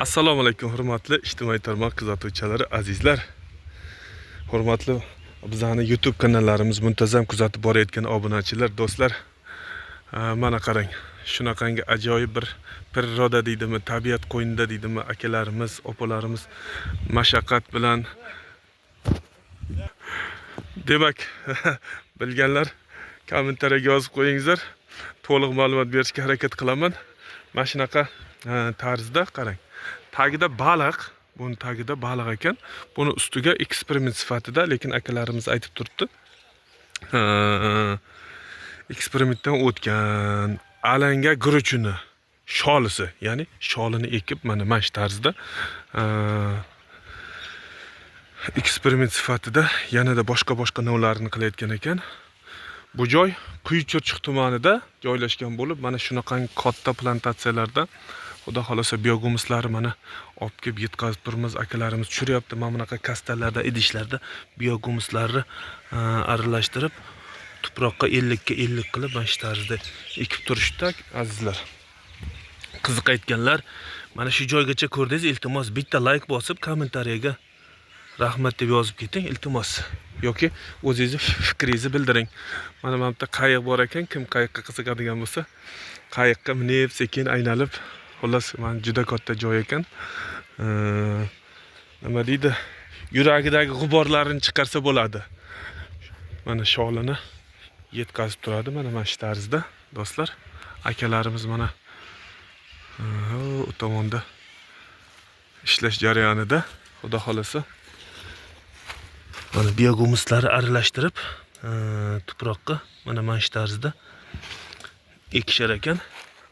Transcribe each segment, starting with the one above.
Assalomu alaykum, hurmatli ijtimoiy tarmoq kuzatuvchilari, azizlar. Hurmatli bizani YouTube kanallarimiz muntazam kuzatib borayotgan obunachilar, do'stlar. Mana qarang, shunaqangi ajoyib bir природа deydimi, tabiat qo'ynida deydimi, akalarimiz, opalarimiz mashaqqat bilan, demak, bilganlar kommentariyaga yozib qo'yingizlar. To'liq ma'lumot berishga harakat qilaman. Mana shunaqa tarzda qarang. Tagida baliq, buni tagida baliq ekan. Buni ustiga eksperiment sifatida, lekin akalarimiz aytib turibdi. Eksperimentdan o'tgan alanga guruchini sholisi, ya'ni sholini ekib, mana shu tarzda eksperiment sifatida yanada boshqa boshqa navlarini qilayotgan ekan. Bu joy Quyi Chirchiq tumanida joylashgan bo'lib, mana shunaqangi katta plantatsiyalarda, xudo xohlasa, biogumuslarni mana olib kelib yetkazib turibmiz. Akalarimiz tushiryapti. Mana bunaqa kastalarda, idishlarda biogumuslarni aralashtirib, tuproqqa 50 ga 50 qilib, mana shu tarzda ekib turishdi, azizlar. Qiziqayotganlar mana shu joygacha ko'rdingiz, iltimos, bitta layk bosib, kommentariyaga rahmat deb yozib keting, iltimos, yoki o'zingizni fikringizni bildiring. Mana bu yerda qayiq bor ekan, kim qayiqqa qiziqadigan bo'lsa, qayiqqa minib, sekin aylanib, xullas, mana juda katta joy ekan. Nima deydi, yuragidagi g'uborlarini chiqarsa bo'ladi. Mana sholini yetkazib turadi mana shu tarzda, do'stlar. Akalarimiz mana u tomonda ishlash jarayonida, xudo xohlasa, mana biogumuslarni aralashtirib, tuproqqa mana shu tarzda ekishar ekan,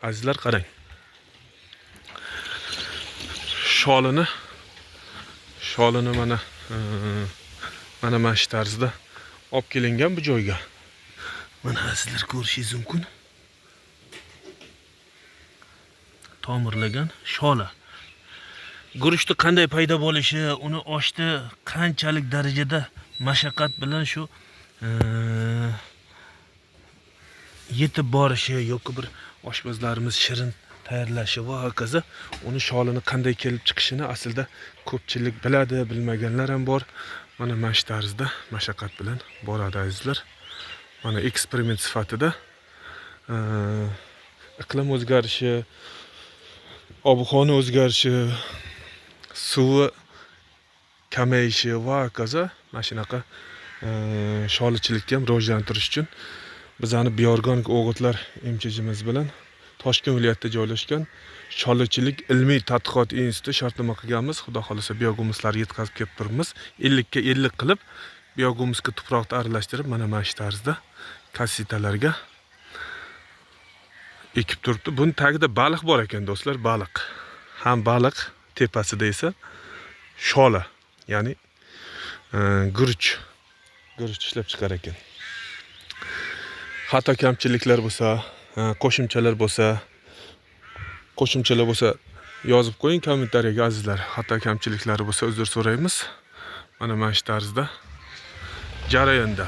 azizlar. Qarang, sholini mana shu tarzda olib kelingan bu joyga. Mana, azizlar, ko'rishingiz mumkin, tomirlagan shola. Guruchni qanday paydo bo'lishi, uni oshni qanchalik darajada mashaqqat bilan shu yetib borishi yoki bir oshpazlarimiz shirin tayyorlashi va hokazo, uni sholini qanday kelib chiqishini aslida ko'pchilik biladi, bilmaganlar ham bor. Mana shu tarzda mashaqqat bilan boradi, azizlar. Mana eksperiment sifatida iqlim o'zgarishi, ob-havoni o'zgarishi, suvi kamayishi va hokazo, mana shunaqa sholichilikni ham rivojlantirish uchun bizani bioorganik o'g'itlar MChJimiz bilan Toshkent viloyatida joylashgan Sholichilik ilmiy tadqiqot instituti shartnoma qilganmiz. Xudo xohlasa, biogumuslarni yetkazib kelib turibmiz. 50 ga 50 qilib biogumusga tuproqni aralashtirib, mana shu tarzda kassetalarga ekib turibdi. Buni tagida baliq bor ekan, do'stlar, baliq. Ham baliq, tepasida esa shola, ya'ni guruch ishlab chiqar ekan. Xato kamchiliklar bo'lsa, qo'shimchalar bo'lsa yozib qo'ying kommentariyaga, azizlar. Xato kamchiliklari bo'lsa, uzr so'raymiz. Mana shu tarzda jarayonda.